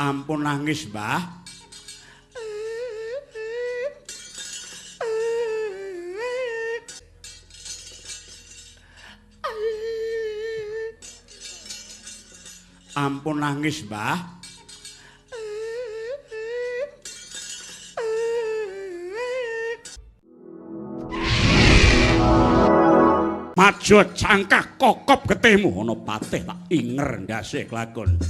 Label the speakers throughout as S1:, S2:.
S1: Ampun nangis, Mbah. Ampun nangis, Mbah. Majo cangkah kokop getihmu ana patih tak inger ndase kelakon.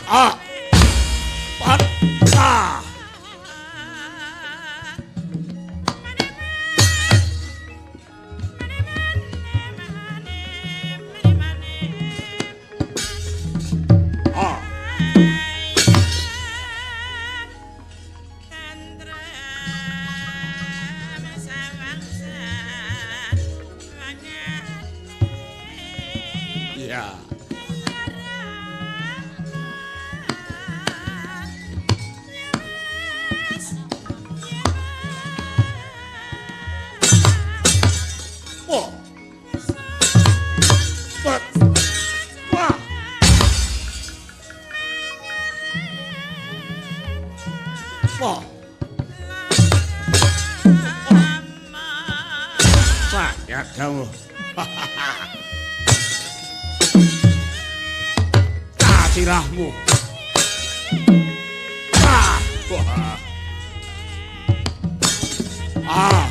S1: Ah. Pat. Ah. Ah. Ya. Wah. Wah. Wah. Wah. Saya kamu. Tak sirahmu. Ah. Wah. Ah.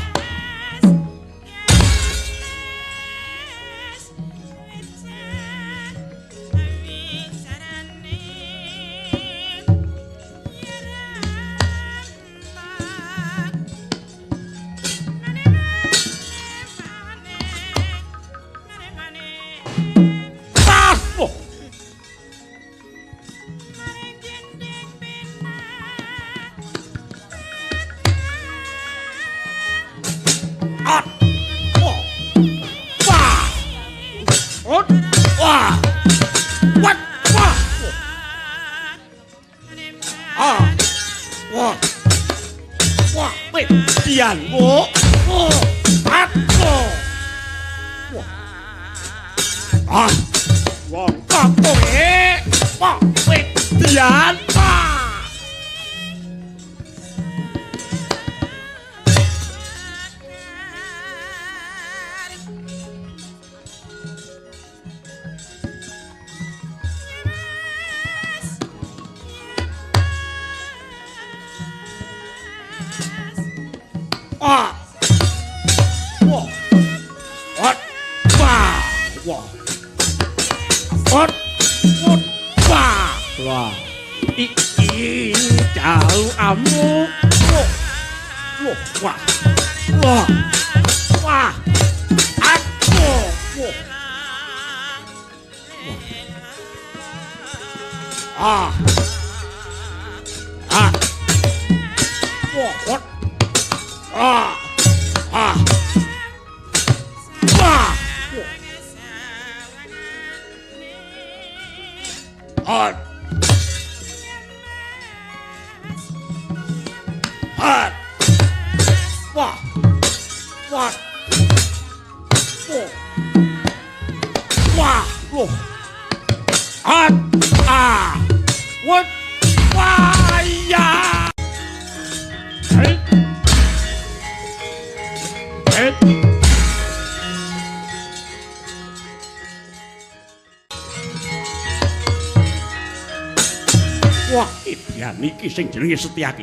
S1: Wah, ibian iki sing jenenge Setyaki.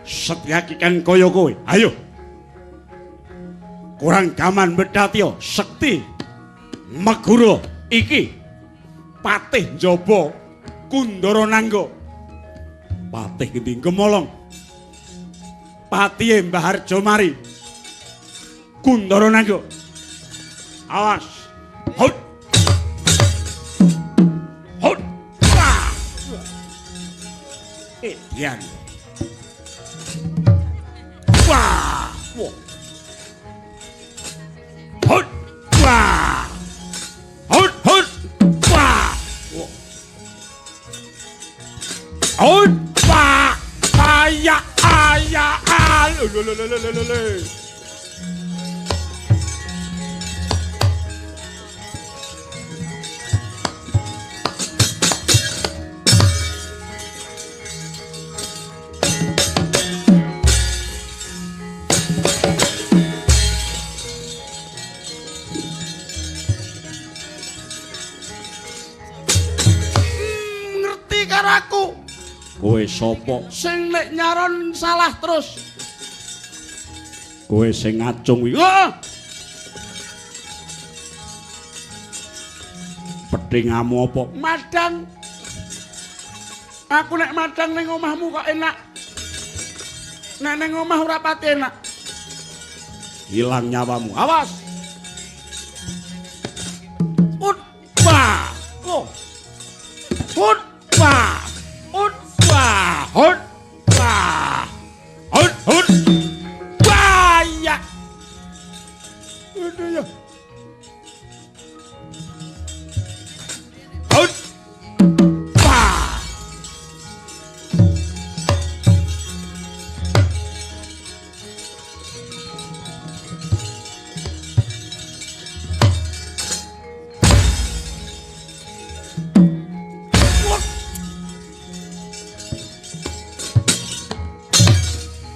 S1: Setyaki kan kaya kowe. Ayo. Kurang gaman medhatya sekti Megura iki patih njaba Kundara Nangga. Patih ngendi Gemolong. Patihe Mbah Harjomari. Kundara Nangga. Awas. Hut. Hut. Wah. Bagian. Wah. Wah. Hut. Wah. Hut hut. Wah. Wah. Hut. Wah. Aya aya al. Lho lho lho lho lho. Aku. Kowe sapa? Sing nek nyaron salah terus. Kowe sing ngacung kuwi. Pethingamu apa? Madang. Aku nek madang ning omahmu kok enak. Nek ning omah ora pati enak. Hilang nyawamu. Awas. Ut. Wah. Oh. Ut. Wah. Ut. Wah. Hut. Wah. Hut hut. Wah ya. Aduh ya. Hut. Wah.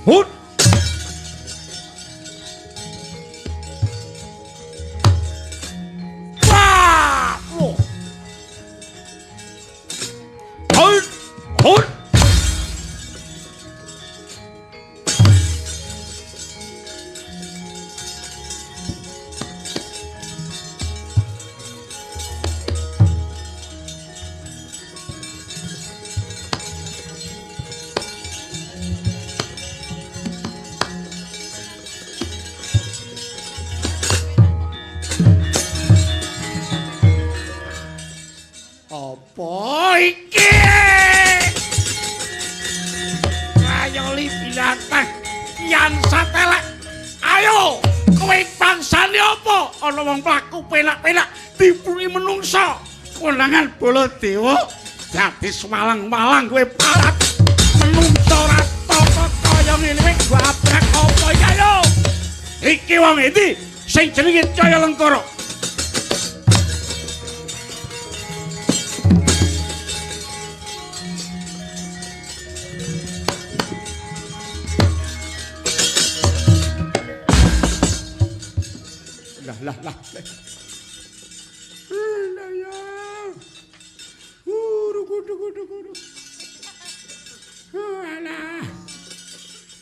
S1: Hut. Wah. Hut. Hut. Apa iki? Ayo li binatang kian satelek. Ayo, kowe bangsane apa? Ana wong mlaku penak-penak dipuni menungsa. Konangan Baladewa dadi swalang-walang kowe parat. Menungsa ora tata kaya ngene kowe gabrak apa iki ayo? Iki wong endi sing jenenge Caya Lengkara? Lah lah lah. Lah ya. Kudu kudu kudu. Alah.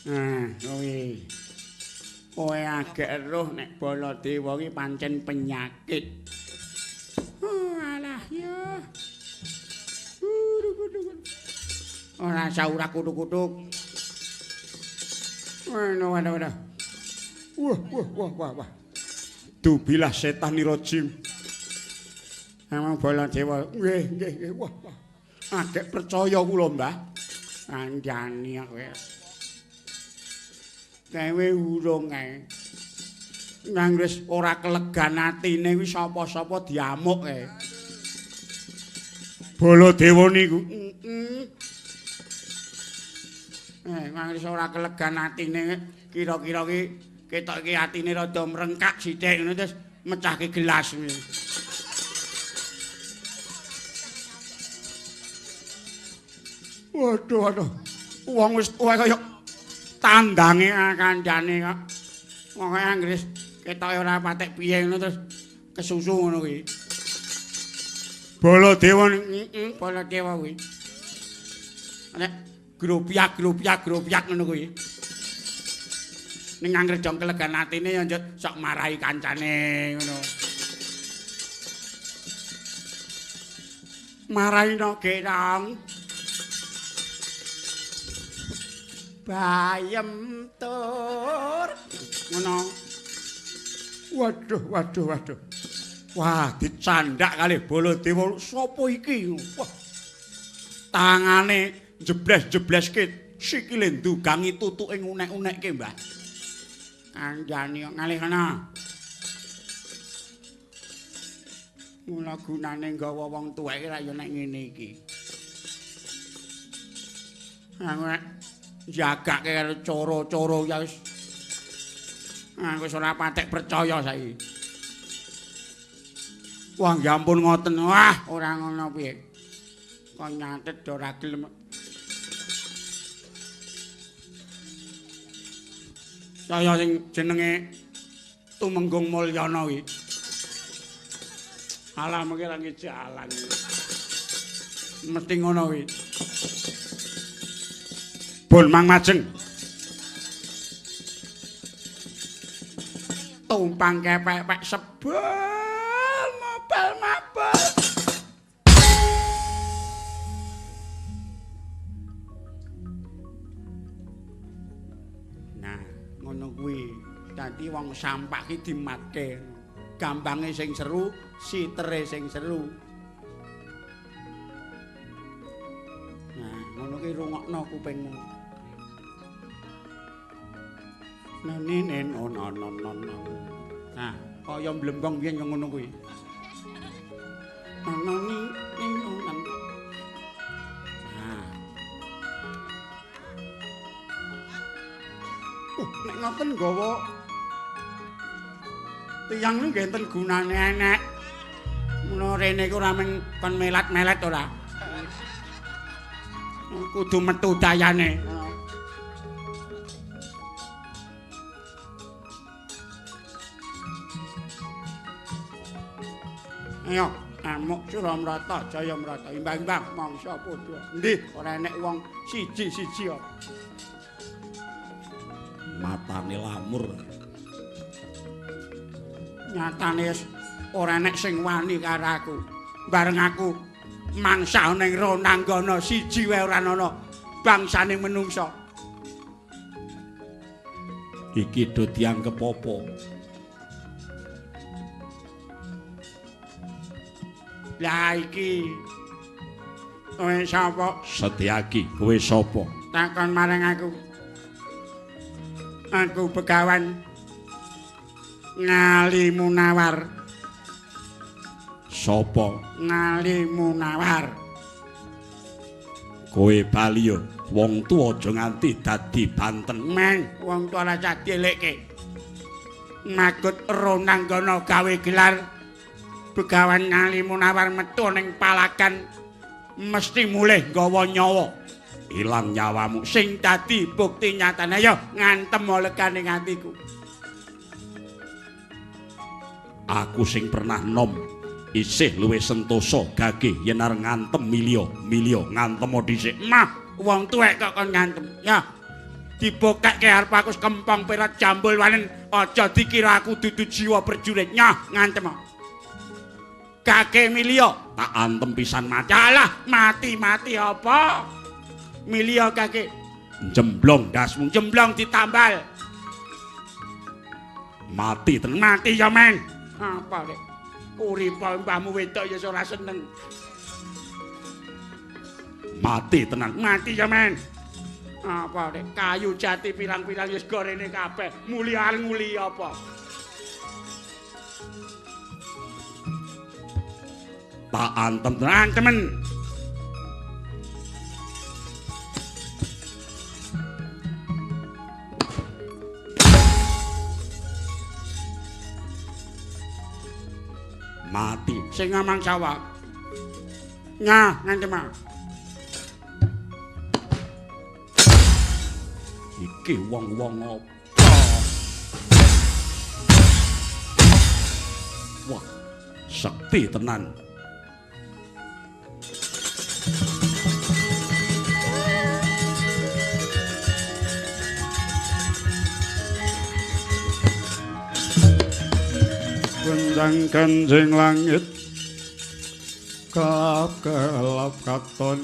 S1: Ah, kowe. Kowe agek eruh nek Baladewa iki pancen penyakit. Alah ya. Kudu kudu. Ora saura kudu-kudu. Waduh waduh waduh. Wah wah wah wah wah. Dubilah setan nirojim. Emang Baladewa nggih nggih nggih wah wah. Agek percaya kula, Mbah. Kandhani kowe. Dewe urung ae. Nang wis ora kelegan atine kuwi sapa-sapa diamuk kae. Baladewa niku. Heeh. Nang wis ora kelegan atine kira-kira ki ketok iki atine rada mrengkak sithik ngono terus mecahke gelas kuwi. Waduh waduh. Wong wis tuwa kaya tandange kandhane kok. Wong anggere ketoke ora patek piye ngono terus kesusu ngono kuwi. Baladewa heeh, Baladewa kuwi. Nek gropiak gropiak gropiak ngono kuwi. Ning anggere jong kelegan atine ya njut sok marahi kancane ngono. Marahi no gerong. Bayem tur ngono. Waduh waduh waduh. Wah, dicandak kalih Baladewa. Sapa iki? Wah. Tangane Jebles-jebleske sikile ndugangi tutuke ngunek-unekke, Mbah. Kandhani ngalih kana. Mula gunane nggawa wong tuwek ra ya nek ngene iki. Aku nek jagake karo coro-coro ya wis. Aku wis ora patek percaya saiki. Wah, ya ampun ngoten. Wah, ora ngono piye. Kok nyatet ora gelem. Saya sing jenenge Tumenggung Mulyana kuwi. Alah mengki ra jalan. Mesti ngono kuwi. Bun Mang Majeng. Tumpang kepek-pek sebel mabal-mabal. Nah, ngono kuwi. Dadi wong sampah ki dimatke. Gambange sing seru, sitere sing seru. Nah, ngono ki rungokno kupingmu. Nene no no no no. Nah, kaya mblembong biyen yo ngono kuwi. Nah. Nek ngoten nggawa tiyang niku nggih enten gunane enek. Mula rene iku ora mung kon melat-melet ora. Kudu metu dayane. Ayo, amuk Suramrata, Jayamrata, imbang-imbang mangsa padha. Endi ora enek wong siji-siji kok.
S2: Matane lamur.
S1: Nyatane ora enek sing wani karo aku. Bareng aku mangsa ning Ronanggana siji wae ora ana bangsane menungsa.
S2: Iki do dianggep apa?
S1: Lah iki kowe sapa?
S2: Setyaki, kowe sapa?
S1: Takon marang aku. Aku Begawan Ngali Munawar.
S2: Sapa?
S1: Ngali Munawar.
S2: Kowe bali yo, wong tuwa aja nganti dadi banten.
S1: Men, wong tuwa ora cah dielekke. Magut Ronanggana gawe gelar Begawan Ngali Munawar metu ning palagan mesti mulih nggawa nyawa.
S2: Ilang nyawamu.
S1: Sing dadi bukti nyatane ya ngantem legane atiku.
S2: Aku sing pernah nom isih luwih sentosa gagih yen arep ngantem milya, milya ngantem dhisik.
S1: Mah, wong tuwek kok kon ngantem. Ya. Dibokekke arep aku kempong perat jambul wanen, aja dikira aku dudu jiwa prajurit. Nyah, ngantem. Kakek milya
S2: tak antem pisan mati.
S1: Alah, mati-mati apa? Milya kakek
S2: jemblong dasmu,
S1: jemblong ditambal.
S2: Mati tenan.
S1: Mati ya, men. Apa rek? Urip mbahmu wedok ya ora seneng.
S2: Mati tenan.
S1: Mati ya, men. Apa rek? Kayu jati pirang-pirang wis gorene kabeh. Mulya arep nguli apa?
S2: Tak antem
S1: tenan, temen.
S2: Mati.
S1: Sing ngomong sawah. Nyah, ngantem.
S2: Iki wong-wong apa? Wah, sekti tenan.
S3: Gonjang ganjing langit kelap-kelap katon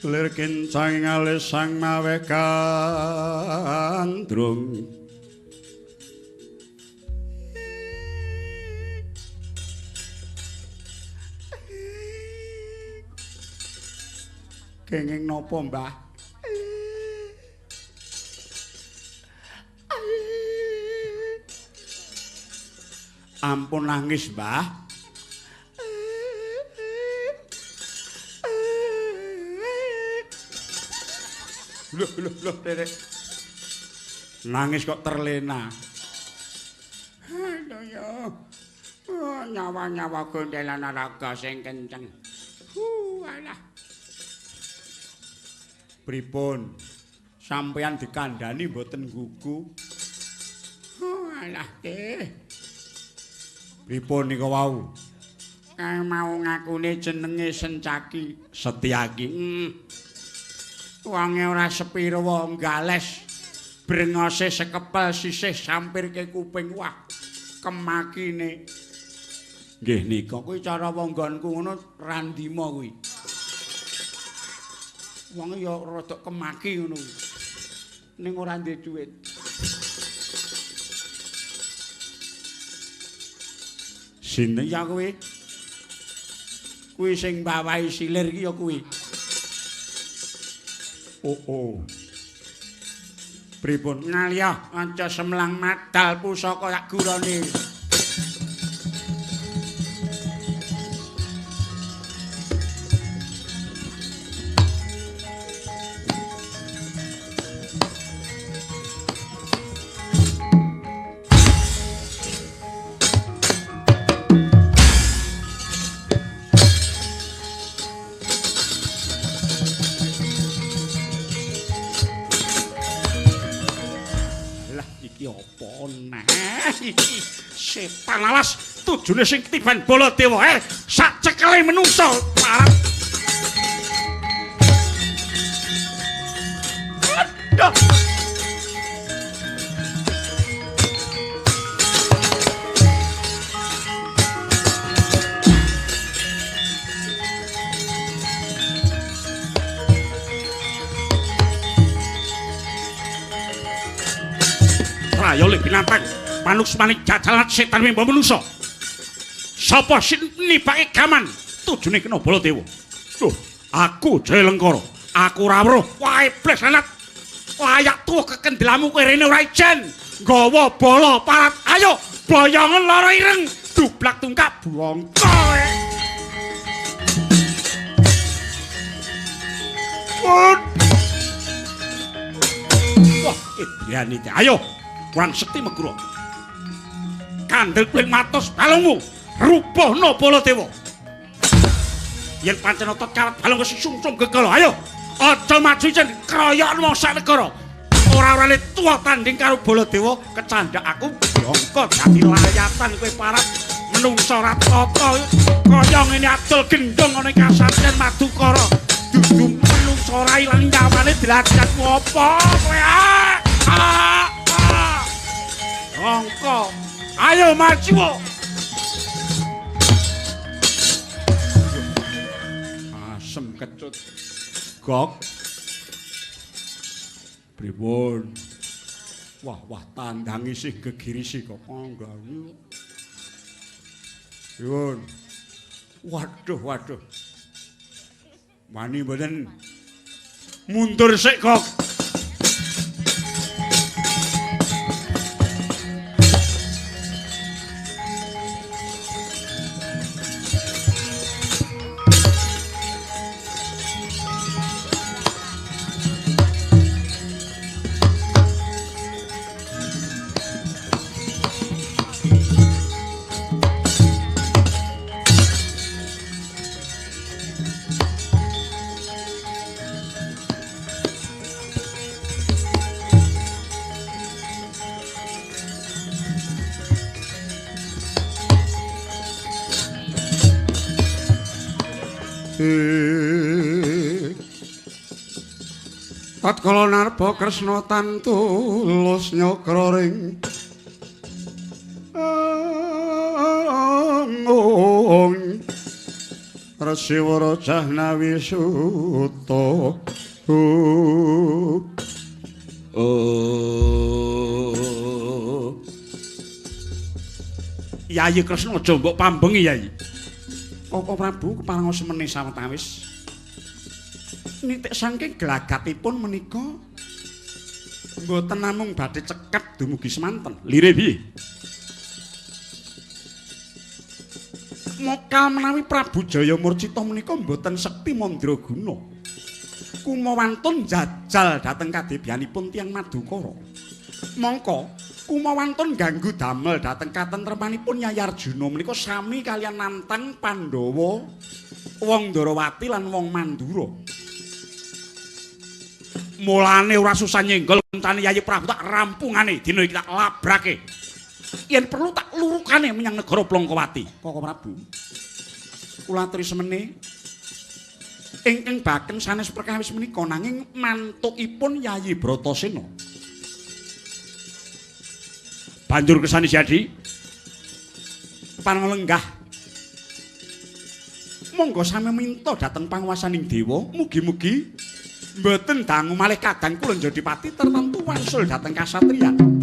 S3: lir kincang alis sang mawe gandrung
S1: Kenging napa, Mbah? Ampun nangis, Mbah. Loh, loh, loh, Derek. Nangis kok terlena. Aduh ya. Oh, nyawa-nyawa gondelan raga sing kenceng. Alah. Pripun? Sampeyan dikandhani mboten gugu. Alah, teh. Pripun nika wau? Kang mau ngakune jenenge Sencaki, Setyaki. Wonge ora sepira wong gales. Brengose sekepel sisih sampirke kuping. Wah, kemakine. Nggih nika kuwi cara wong nggonku ngono Randima kuwi. Wonge ya rada kemaki ngono kuwi. Ning ora ndek dhuwit. Sinten ya kuwi? Kuwi sing mbawahi silir ki ya kuwi. Oh oh. Pripun? Ngalih aja semlang madal pusaka sak gurane. Setan alas tujune sing ketiban Baladewa sak cekele menungsa parah. Aduh. Trayole binatang panuksmaning jajalan setan wimba manungsa. Sapa sing nibake gaman tujune kena Baladewa? Loh, aku Jayalengkara. Aku ora weruh. Wae iblis lanat. Layak tuwa kekendelamu kowe rene ora ijen. Nggawa bala parat. Ayo boyongen lara ireng, dublak tungkak bongko. Wah, edian iki. Ayo, kurang sekti megura. Kandel kuling matos balungmu rubuhna Baladewa. Yen pancen otot kawat balung wis sungsung gegala, ayo aja maju jen kroyok wong sak negara. Ora-orane tuwa tanding karo Baladewa, kecandhak aku bongko dadi layatan kowe parat menungsa ora tata kaya ngene adol gendhong ana ing kasatriyan Madukara. Dudu menungsa ora ilang nyawane derajatmu apa kowe? Bongko. Ayo maju. Asem kecut. Gok. Pripun? Wah, wah tandang isih gegirisi kok kanggo. Pripun? Waduh, waduh. Wani mboten mundur sik, Gok.
S3: Tatkala narpa Kresna tantulus nyakra ring ang Resiwara Jahnawi Suta.
S1: Yayi Kresna aja mbok pambengi Yayi. Koko Prabu kepareng semene sawetawis.
S3: Nitik saking gelagatipun menika mboten namung badhe cekap dumugi semanten.
S2: Lire piye?
S3: Mokal menawi Prabu Jaya Murcita menika mboten sekti mandraguna. Kumawantun jajal dhateng kadebyanipun tiyang Madukara. Mongko kumawantun ganggu damel dhateng katentremanipun Yayi Arjuna menika sami kaliyan nantang Pandhawa, wong Ndarawati lan wong Mandura.
S2: Mulane ora susah nyenggol kancane Yayi Prabu tak rampungane dina iki tak labrake. Yen perlu tak lurukane menyang negara Plongkowati.
S3: Koko Prabu, kula aturi semene ingkang baken sanes perkawis menika nanging mantukipun Yayi Bratasena.
S2: Banjur kesane jadi
S3: pangalenggah. Monggo sami minta dhateng panguwasaning dewa, mugi-mugi mboten dangu malih kadang kula Jodipati tertentu wangsul dhateng kasatriyan.